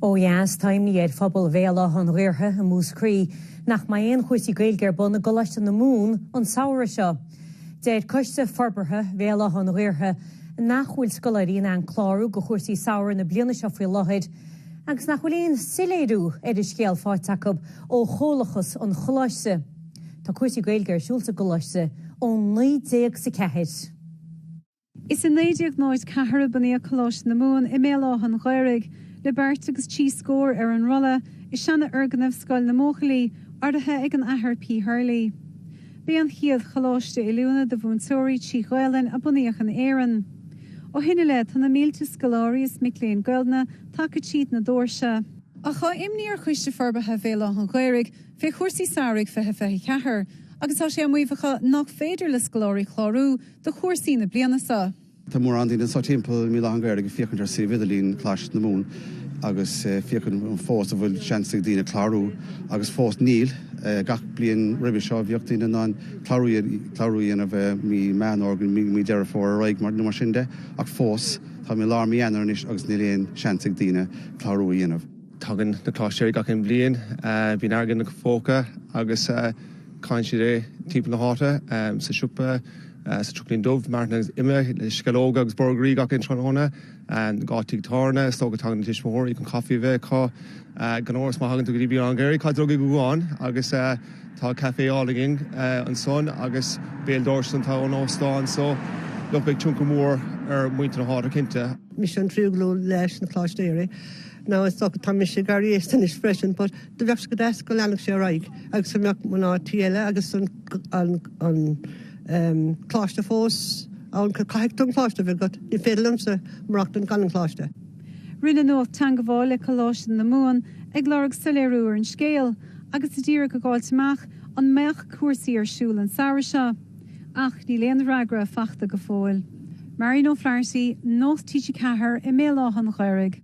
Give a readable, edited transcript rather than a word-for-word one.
Ó dheas, tá imní ar phobal Bhéal Átha an Ghaorthaidh i Múscraí nach mbeidh aon chúrsaí Gaeilge ar bun i gColáiste na Mumhan an samhradh seo. Deir Coiste Forbartha Bhéal Átha an Ghaorthaidh nach bhfuil scoláirí in ann clárú go chúrsaí samhraidh na bliana seo faoi láthair agus nach bhfuil aon soiléiriú ar an scéal faighte acu ó chomhlachas an choláiste. Tá cúrsaí Gaeilge ar siúl sa gcoláiste ó 1904. Is i 1904 a bunaíodh Coláiste na Mumhan i mBéal Átha an Ghaorthaidh, le beirt agus trí scór ar an rolla, i seanfhoirgneamh Scoil na mBuachaillí, urraithe ag an Athair P. Hurley. B'é an chéad choláiste oiliúna do mhúinteoirí trí Ghaelainn a bunaíodh in Éirinn. Ó shin i leith, tá na mílte scoláirí is mic léinn Gaelainne tagtha tríd na doirse. Ach tá imní ar Choiste Forbartha Bhéal Átha an Ghaorthaidh fé chúrsaí samhraidh 2024 agus tá sé á maíomh acu nach féidir le scoláirí clárú do chúrsaí na bliana seo. Tá mórán daoine anseo timpeall i mBéal Átha an Ghaorthaidh ag féachaint ar suíomh idirlín Choláiste na Mumhan agus féachaint fós an bhfuil seans ag daoine clárú agus fós níl. Gach bliain roimhe seo bhíodh daoine in ann clárú a dhéanamh mí Meán Fhómhair go mí Deireadh Fómhair ar aghaidh nó mar sin de ach fós táim i lár mí Eanáir anois agus níl aon seans ag daoine clárú a dhéanamh. Tagann na Coláistéirí gach aon bhliain, bíonn airgead ina phóca agus caitheann siad é timpeall na háite, sa siopa, sa Trucailín Dubh, marthanach agus ime, le sceallóga agus burgairí gach aon tráthnóna, dhá tigh tábhairne, is dócha tagann na tuismitheoirí chun caife a bheith acu. Gan amhras má thagann tú go dtí Béal Átha an Ghaorthaidh, caithfidh tú dul go Guagán agus tá caife álainn againn ansan agus béal dorais atá ón óstán so look beidh tionchar mór ar mhuintir na háite cinnte. Mise an tríú glúin leis na Coláistéirí. Now is dócha tá mise ag éirí aosta anois freisin but do bheadh sé go deas go leanfadh sé ar aghaidh agus go mbeadh mná tí eile agus an an an ehm coláiste fós ann caithfidh tú an coláiste a bheith agat ní féidir liomsa maireachtaint gan an coláiste. Rinne Nuacht teangabháil le Coláiste na Mumhan ag lorg soiléiriú ar an scéal agus a d'iarraidh a dh'fháilt amach an mbeadh cúrsaí ar siúl an samhradh seo. Ach níl aon fhreagra fachta go fóill. Marion O'Flaherty, Nuacht TG4 i mBéal Átha an Ghaorthaidh.